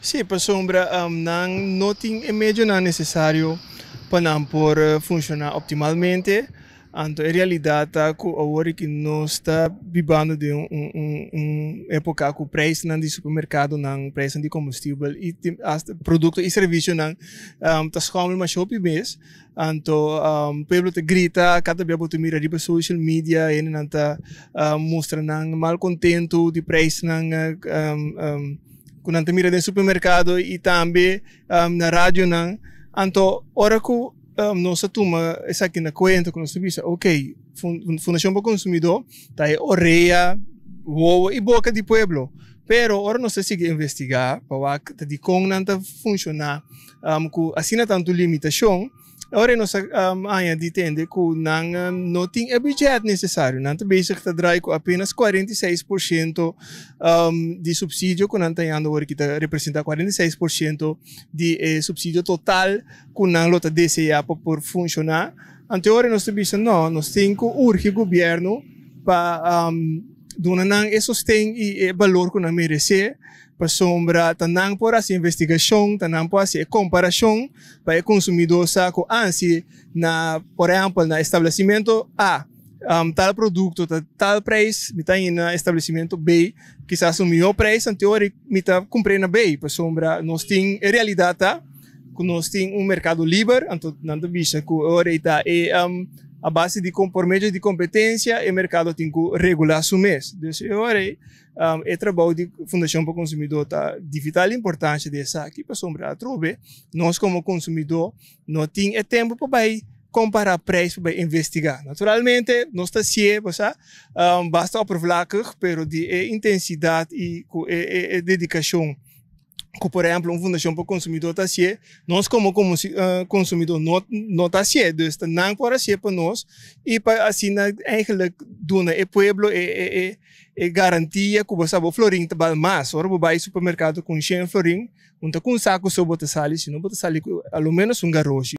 Sí, pasobra nan no tin e medionan necesario pa nan por funciona optimalmente. Anto e realidad ta cu awor cu nos ta bibando den un epoca cu prijsnan di supermercadonan, prijsnan di combustibel y hasta producto y servicionan ta schommel masha hopi mes. Anto pueblo ta grita cada bia bo ta mira riba social media, hendenan ta mustra nan malcontento di prijsnan cu nan ta mira den supermercado y tambe na radionan. Anto ora cu nos a tuma esaki na cuenta, cu nos ta bisa, ok, Fundacion pa Consumidor ta e orea, wowo y boca di pueblo. Pero ora nos ta sigui investiga pa wak ta dicon nan ta funciona cu asina tanto limitacion, ora nos a haña di tende cu nan no tin e budget necesario. Nan ta bezig ta draai cu apenas 46% di subsidio cu nan ta hañando awor, cu ta representa 46% di e subsidio total cu nan lo ta desea pa por funciona. Anto ora nos ta bisa no, nos tin cu urgi gobierno pa duna nan e sosten y e balor cu nan merece, pasobra ta nan por haci investigacion, ta nan por haci e comparacion pa e consumidor sa cu ansi na, por ehempel, na establecimento A tal producto ta tal prijs, mi ta na establecimento B kisas un miho prijs, anto ora mi ta cumpra na B, pasobra nos tin e realidad ta cu nos tin un mercado liber. Anto nan ta bisa cu ora ta e a base di por medio di competencia e mercado tin cu regula su mes. Dus e ora e trabou di Fundacion pa Consumidor ta di vital importancia di esaki, pasobra atrobe nos como consumidor no tin e tempo pa bay compara prijs, pa bay investiga. Naturalmente nos ta hacié, bo sa, basta oppervlakkig, pero di e intensidad y cu e dedicacion cu, por ehempel, un Fundacion pa Consumidor ta hacié, nos como consumidor no ta hacié. Dus nan por hacié pa nos y pa asina eigenlijk duna e pueblo e garantia cu bo sa bo florin ta bal mas. Ora bo bay supermercado cu 100 florin, no ta cu un saco so bo ta sali, sino bo ta sali cu alomenos un garoshi.